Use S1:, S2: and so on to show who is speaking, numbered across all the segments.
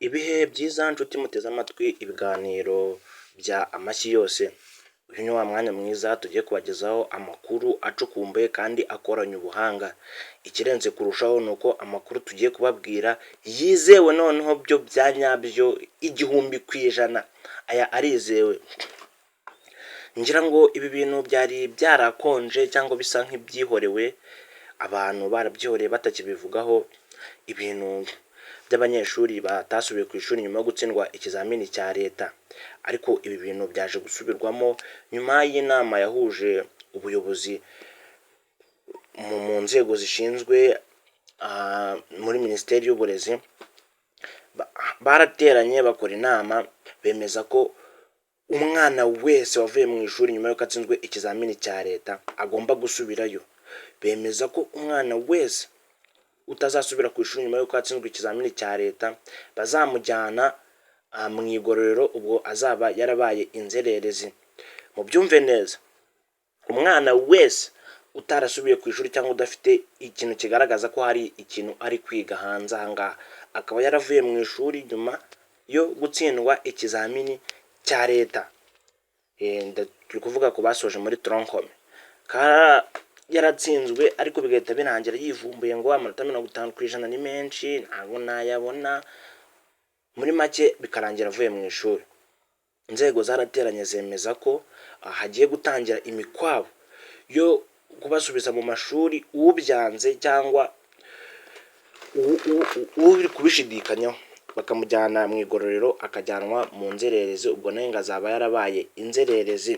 S1: Ibihe byiza nshuti muteze amatwi ibiganiro bya Amashyi Yose. Uyu ni wa mwanya mwiza tugiye kubagezaho amakuru acukumbuye kandi akoranye ubuhanga. Ikirenze kurushaho ni uko amakuru tugiye kubabwira yizewe, noneho byo bya nyabyo 1000%, aya arizewe. Ngira ngo ibi bintu byari byarakonje cyangwa bisa nk'ibyihoreye, abantu barabyihoreye batakibivugaho, ibintu by'abanyeshuri batasubiye ku ishuri nyuma yo gutsindwa ikizamini cya leta. Ariko ibi bintu byaje gusubirwamo nyuma y'inama yahuje ubuyobozi mu nzego zishinzwe muri Minisiteri y'Uburezi. Barateranye bakora inama, bemeza ko umwana wese wavuye mu ishuri nyuma y'uko atsinzwe ikizamini cya leta agomba gusubirayo. Bemeza ko umwana wese utazasubira ku ishuri nyuma y'uko atsinzwe ikizamini cya leta bazamujyana mu igororero, ubwo azaba yarabaye inzererezi. Mubyumve neza, umwana wese utarasubiye ku ishuri cyangwa udafite ikintu kigaragaza ko hari ikintu ari kwiga hanze aha ngaha, akaba yaravuye mu ishuri nyuma yo gutsindwa ikizamini cya leta, turi kuvuga ku basoje muri tronc commun, yaratsinzwe ariko bigahita birangira yivumbuye ngo amanota 50% ni menshi, ntabwo nayabona, muri make bikarangira avuye mu ishuri. Inzego zarateranye zemeza ko hagiye gutangira imikwabo yo kubasubiza mu mashuri, ubyanze cyangwa uri kubishidikanyaho bakamujyana mu igororero, akajyanwa mu nzererezi, ubwo nawe ngo azaba yarabaye inzererezi.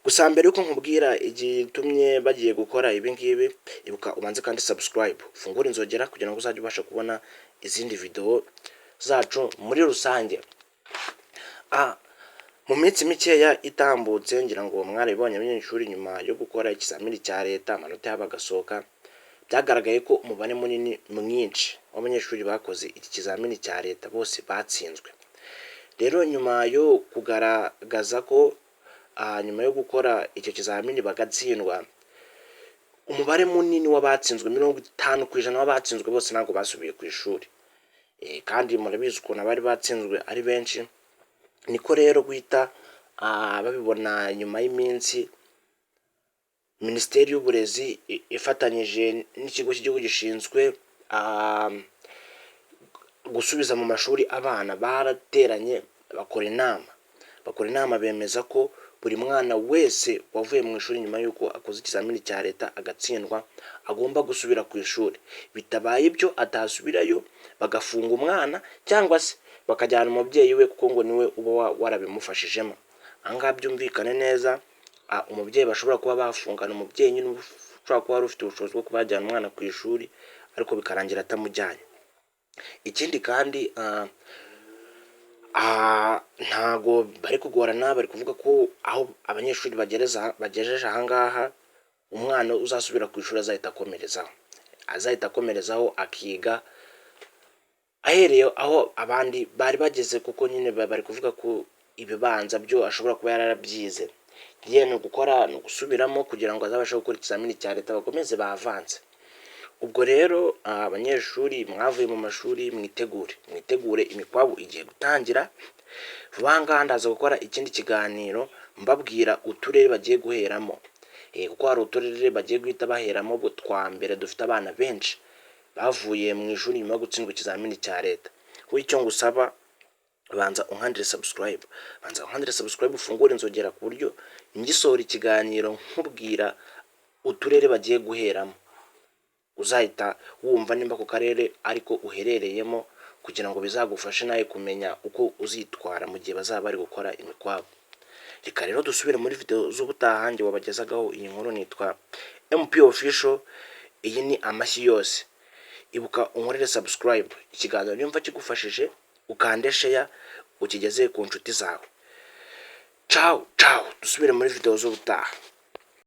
S1: Gusa mbere yuko nkubwira igitumye bagiye gukora ibi ngibi, ibuka ubanze kandi subscribe, ufungure inzogera kugira ngo uzajye ubasha kubona izindi video zacu muri rusange. Mu minsi mikeya itambutse, ngira ngo mwarabibonye, abanyeshuri nyuma yo gukora ikizamini cya leta amanota yabo agasohoka, byagaragaye ko umubare munini mwinshi w'abanyeshuri bakoze iki kizamini cya leta bose batsinzwe. Rero nyuma yo kugaragaza ko nyuma yo gukora icyo kizamini bagatsindwa, umubare munini w'abatsinzwe, 50% w'abatsinzwe bose ntabwo basubiye ku ishuri. Kandi murabizi ukuntu abari batsinzwe ari benshi. Niko rero guhita babibona nyuma y'iminsi, Minisiteri y'Uburezi ifatanyije n'ikigo cy'igihugu gishinzwe gusubiza mu mashuri abana barateranye bakora inama, bemeza ko buri mwana wese wavuye mu ishuri nyuma y'uko akoze ikizamini cya leta agatsindwa agomba gusubira ku ishuri. Bitabaye ibyo atasubirayo, bagafunga umwana cyangwa se bakajyana umubyeyi we, kuko ngo niwe uba warabimufashijemo. Aha ngaha byumvikane neza, umubyeyi bashobora kuba bafungana, umubyeyi nyine ushobora kuba wari ufite ubushobozi bwo kuba yajyana umwana ku ishuri ariko bikarangira atamujyanye. Ikindi kandi ntago bari kugorana, bari kuvuga ko aho abanyeshuri bagereza bagejeje aha ngaha, umwana uzasubira ku ishuri azahita akomerezaho akiga ahereye aho abandi bari bageze, kuko nyine bari kuvuga ko ibibanza byo ashobora kuba yarabyize, ye ni ugukora, ni ugusubiramo kugira ngo azabashe gukora ikizamini cya leta bakomeze bavanze. Ubwo rero abanyeshuri mwavuye mu mashuri, mwitegure, mwitegure, imikwabu igiye gutangira vuba aha ngaha. Ndaza gukora ikindi kiganiro mbabwira uturere bagiye guheramo, kuko hari uturere bagiye guhita baheramo twa mbere dufite abana benshi bavuye mu ishuri nyuma yo gutsindwa ikizamini cya leta. Wowe icyo ngusaba, banza unkandire subscribe, banza unkandire subscribe, ufungure inzogera ku buryo ngisohora ikiganiro nkubwira uturere bagiye guheramo uzahita wumva nimba ako karere ariko uherereyemo, kugira ngo bizagufashe nawe kumenya uko uzitwara mu gihe bazaba bari gukora imikwabo. Reka rero dusubire muri video z'ubutaha. Njye wabagezagaho iyi nkuru nitwa MP Official, iyi ni Amashyi Yose. Ibuka unkorere subscribe, ikiganiro nimba kigufashije ukande share ukigeze ku nshuti zawe. Ciao ciao, dusubire muri video z'ubutaha.